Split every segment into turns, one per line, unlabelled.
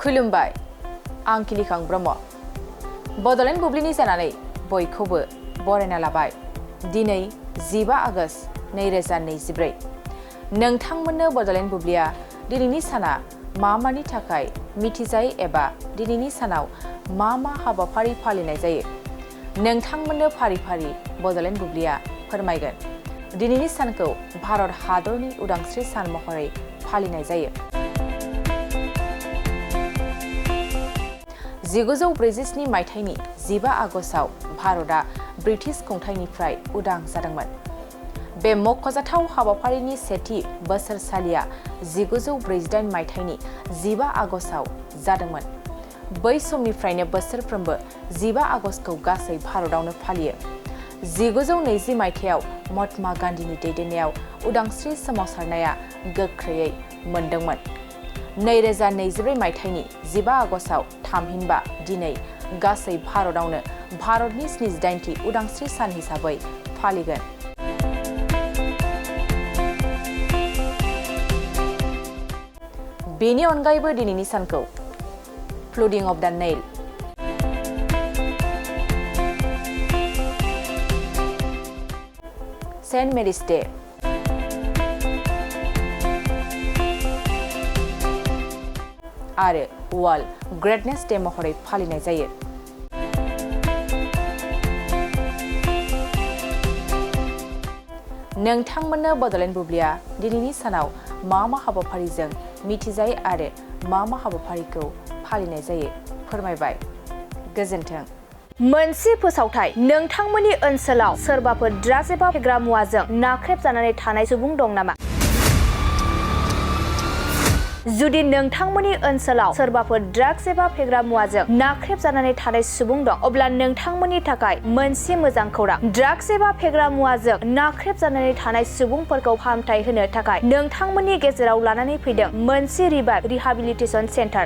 खुलुमबाय आं किलिखां ब्रह्म बड'लेण्ड बुब्लिनि जानानै बयखौबो बरायना लाबाय दिनै 15 आगस्ट 2024 नोंथांमोननो बड'लेण्ड बुब्लिया दिनैनि साना मानि थाखाय मिथिजायो एबा दिनैनि सानाव मा हाबाफारि फालिनाय जायो नोंथांमोननो फारि फारि बड'लेण्ड बुब्लिया फोरमायगोन दिनैनि सानखौ भारत हादरनि उदांस्रि सान महरै फालिनाय जायो 1947 मायथाइनि 15 आगस्टआव भारतआ ब्रिटिश खुंथायनिफ्राय उदां जादोंमोन बे मख'जाथाव हाबाफारिनि सेथि बोसोरसालिया 1948 मायथाइनि 15 आगस्टआव जादोंमोन बै समनिफ्रायनो बोसोरफ्रोमबो 15 आगस्टखौ गासै भारतआवनो फालियो 1920 मायथाइयाव महात्मा गान्धीनि दैदेननायाव उदांस्रि सोमावसारनाया गोख्रैयै मोनदोंमोन 2024 मायथाइनि 15 आगस्टआव थामहिनबा दिनै गासै भारतआवनो भारतनि 78थि उदांस्रि सान हिसाबै फालिगोन बेनि अनगायैबो दिनैनि सानखौ फ्लुडिं अफ द नाइल सेन्ट मेरिस डे आरो वर्ल्ड ग्रेटनेस डे महरै फालिनाय जायो नोंथांमोननो बड'लेण्ड बुब्लिया दिनैनि सानाव मा हाबाफारिजों मिथिजायो आरो मा हाबाफारिखौ फालिनाय जायो फोरमायबाय गोजोन्थों
मोनसे फोसावथाय नोंथांमोननि ओनसोलाव सोरबाफोर ड्राग्स एबा फेग्रा मुवाजों नाख्रेबजानानै थानाय सुबुं दं नामा जुदि नोंथांमोननि ओनसोलाव सोरबाफोर ड्राग्स एबा फेग्रा मुवाजों नाख्रेबजानानै थानाय सुबुं दं अब्ला नोंथांमोननि थाखाय मोनसे मोजां खौरां ड्राग्स एबा फेग्रा मुवाजों नाख्रेबजानानै थानाय सुबुंफोरखौ फाहामथाय होनो थाखाय नोंथांमोननि गेजेराव लानानै फैदों मोनसे रिहाबिलिटेसन सेन्टार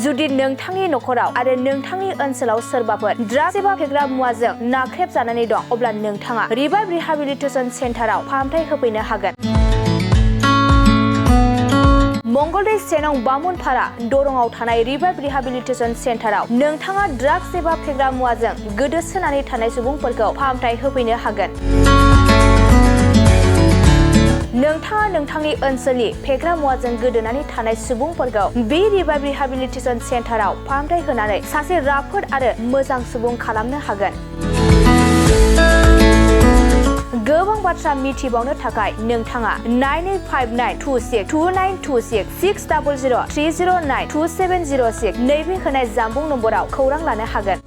जुदि नोंथांनि नखराव आरो नोंथांनि ओनसोलाव सोरबाफोर ड्राग्स एबा फेग्रा मुवाजों नाख्रेबजानानै दं अब्ला नोंथाङा रिहाबिलिटेसन सेन्टाराव फाहामथाय होफैनो हागोन मंगलदै सेनं बामुनपारा दरंआव थानाय रिहाबिलिटेसन सेन्टाराव नोंथाङा ड्राग्स एबा फेग्रा मुवाजों गोदोसोनानै थानाय सुबुंफोरखौ फाहामथाय होफैनो हागोन नोंथाङा नोंथांनि ओनसोलनि फेग्रा मुवाजों गोदोनानै थानाय सुबुंफोरखौ बे रिहाबिलिटेसन सेन्टाराव फाहामथाय होनानै सासे राफोद आरो मोजां सुबुं खालामनो हागोन गोबां बाथ्रा मिथिबावनो थाखाय नोंथाङा 9859262926 60030927006 नैबे होनाय जानबुं नम्बराव खौरां लानो हागोन